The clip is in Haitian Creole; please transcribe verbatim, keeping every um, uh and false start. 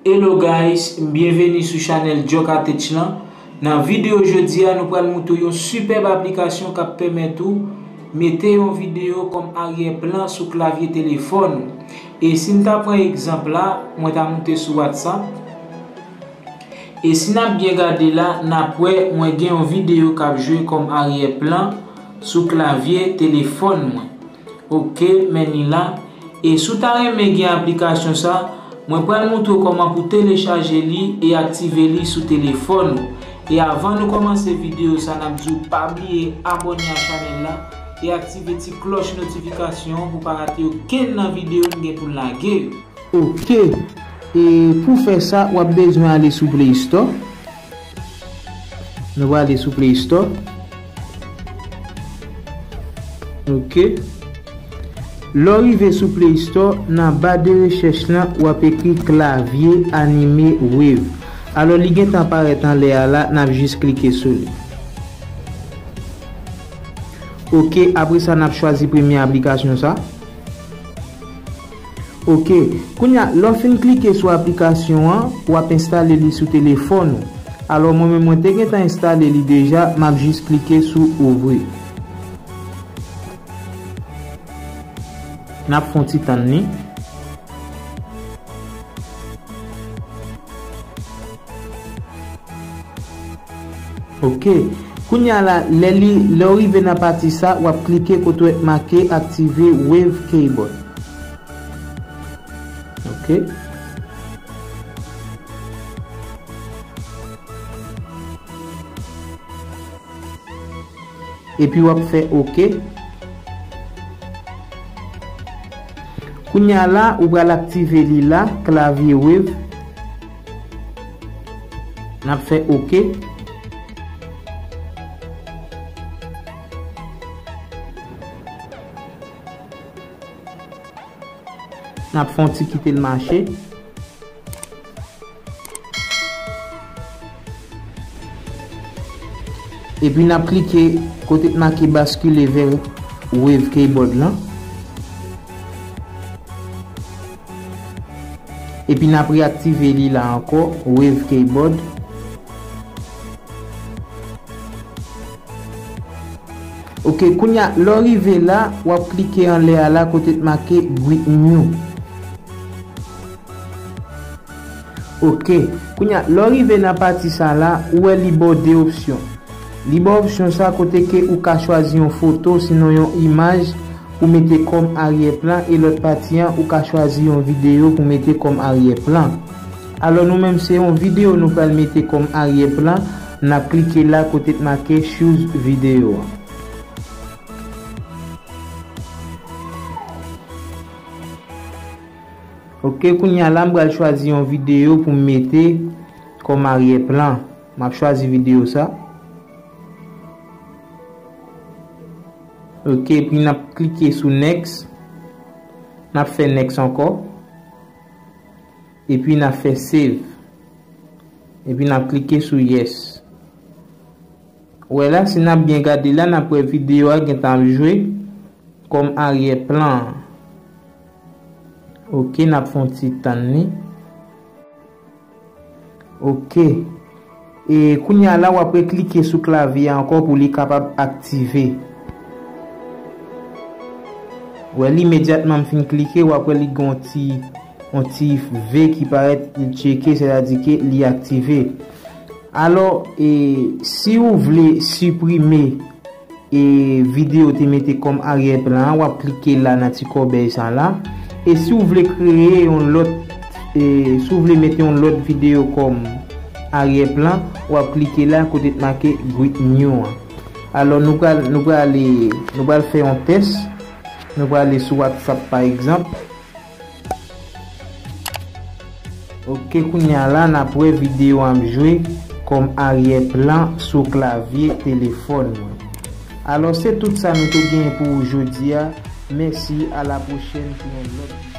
Hello guys, byenveni sou chanèl Djoka Tech lan. Nan videyo jodi a, nou pral moutre w yon sipèb aplikasyon k ap pèmèt ou mete yon videyo kòm aryè plan sou klavye telefòn ou. E si n ta pran egzanp la, mwen ta moute sou WhatsApp. E si n ap byen gade la, n ap wè mwen gen yon videyo k ap jwe kòm aryè plan sou klavye telefòn mwen. Ok, men li la. E si w ta renmen gen aplikasyon sa, mwen pral moutre w kòman pou telechaje li e aktive li sou telefòn ou. E avan nou kòmanse videyo sa, n ap di w pa bliye abòne a chanèl la e aktive ti klòch notifikasyon an pou w pa rate okenn nan videyo n gen pou n lage yo. Ok. E pou fè sa, w ap bezwen ale sou Play Store. Nou va ale sou Play Store. Ok. Lè w rive sou Play Store, nan ba de rechèch lan, w ap ekri klavye anime Wave. Alò, li gentan parèt anlè a la, n ap jis klike sou li. Ok, apre sa, n ap chwazi premye aplikasyon sa. Ok, kounye a, lè w fin klike sou aplikasyon an, w ap enstale li sou telefòn ou. Alò, mwen menm, mwen te gentan enstale li deja, m ap jis klike sou ouvri. N ap fè yon ti tann li. Ok. Kounye a la, lè li, lè w rive nan pati sa, w ap klike kote w wè make aktive Wave Keyboard. Ok. Epi w ap fè ok. Kounye a la, ou pral aktive li la, klavye Wave. N ap fè ok. N ap fè yon ti kite l mache. Epi n ap klike kote k make baskile vè Wave Keyboard lan. Epi n ap reyaktive li la ankò, Wave Keyboard. Ok, kounye a, lè w rive la, w ap klike anlè a la kote k make Greet New. Ok, kounye a, lè w rive nan pati sa la, ou wè li ba w de opsyon. Li ba w opsyon sa kote ke ou ka chwazi yon foto, sinon yon imaj pou mete kòm aryè plan, e lòt pati an, ou ka chwazi yon videyo pou mete kòm aryè plan. Alò, nou menm, se yon videyo nou pral mete kòm aryè plan, n ap klike la kote k make Choose Video an. Ok, kounye a la, m pral chwazi yon videyo pou m mete kòm aryè plan. M ap chwazi videyo sa. Ok, epi n ap klike sou Next. N ap fè Next ankò. Epi n ap fè Save. Epi n ap klike sou Yes. Wè la, si n ap byen gade la, n ap wè videyo a gentan ap jwe kòm aryè plan an. Ok, n ap fè yon ti tann li. Ok. E kounye a la, w ap reklike sou klavye a ankò pou li kapab aktive. Wè, li imedyatman m fin klike, w ap wè li gen yon ti, yon ti V ki parèt, li tcheke, sètadi ke li aktive. Alò, e, si w vle siprime e videyo te mete kòm aryè plan an, w ap klike la nan ti kòbèy sa la. E si w vle kreye yon lòt, e si w vle mete yon lòt videyo kòm aryè plan, w ap klike la kote t make Greet New an. Alò, nou pral, nou prale, nou pral fè yon tès. Nou prale sou WhatsApp, pa egzanp. Ok, kounye a la, n ap wè videyo an ap jwe kòm aryè plan sou klavye telefòn mwen. Alò, se tout sa nou te genyen pou ou jodi a. Mèsi, a la pwochèn pou yon lòt videyo.